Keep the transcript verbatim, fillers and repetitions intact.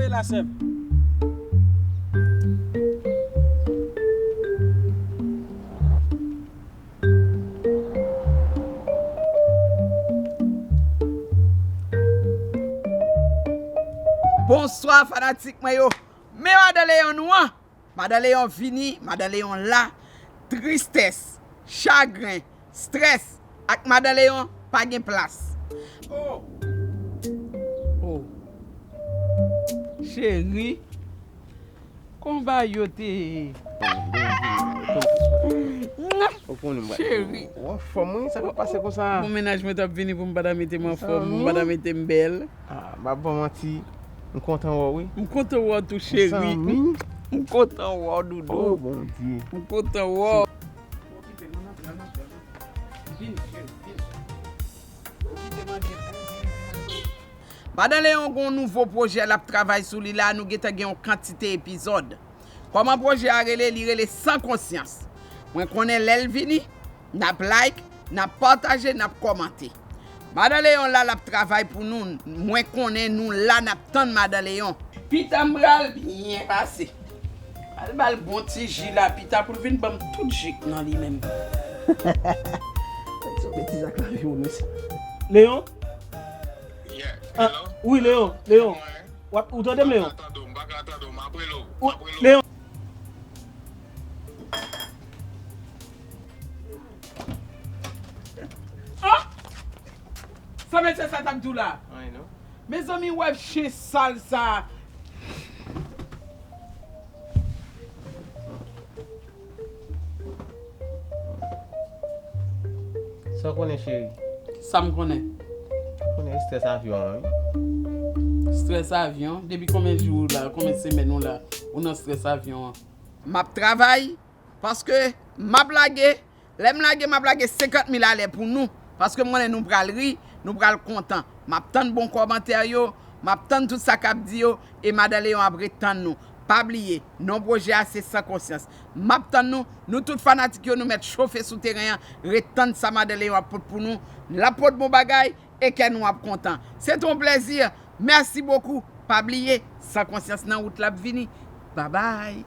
La sè m. Bonswa fanatik mwen yo. Men Madan Leyon nou an. Madan Leyon vini, Madan Leyon la. Tristès, chagren, strès ak Madan Leyon pa gen plas. Oh. Oh. Cheri, konba yo te. Ou konnen m pa. Cheri. W anfòm wi, sa k ap pase konsa? Bon, mennaj mwen t ap vini pou m pa ta mete m anfòm, m pa ta mete m bèl. Ah, m ap ba w manti, m kontan wè w wi. M kontan wè w tou, cheri. Mezanmi. M kontan wè w, doudou. Oh, Bondye. M kontan wè w. Vini, cheri, vini. Madan Leyon gen yon nouvo pwojè l ap travay sou li la, nou gentan gen yon kantite epizòd. Kòman pwojè a rele? Li rele San Konsyans. Mwen konnen lè l vini, n ap like, n ap pataje, n ap kòmante. Madan Leyon la, l ap travay pou nou. Mwen konnen nou la, n ap tann Madan Leyon. Pita m pral byen pase. Al ba l bon ti ji la, pita pou l vin ban m tout ji k nan li menm. Sa betiz ak lavi w, mesye. Leyon? Yeah. Ah, hello? Wi, Leyon, Leyon. Mwen. W ap, ou tande m, Leyon? M pa ka tande w, m pa ka tande w, m ap rele w, m ap rele w. Leyon. Ah! Sa mesye sa t ap di w la? Anyen non. Mezanmi, wè chen sal sa. Sa w konnen, cheri? Sa m konnen. Ou konnen strès avyon an, wi. Strès avyon? Depi konbyen jou w la, konbyen semèn ou la, ou nan strès avyon an? M ap travay, paske m ap lage. Lè m lage, m ap lage senkant mil alè pou nou. Paske m konnen nou pral ri, nou pral kontan. M ap tann bon kòmantè yo, m ap tann tout sa k ap di yo, e Madan Leyon ap ret tann nou. Pa bliye, non pwojè a se San Konsyans. M ap tann nou, nou tout fanatik yo, nou mèt chofe sou teren an, ret tann sa Madan Leyon ap pot pou nou. L ap pot bon bagay, e kè nou ap kontan. Se te yon plèzi. Mèsi bokou. Pa bliye, San Konsyans nan wout l ap vini. Babay.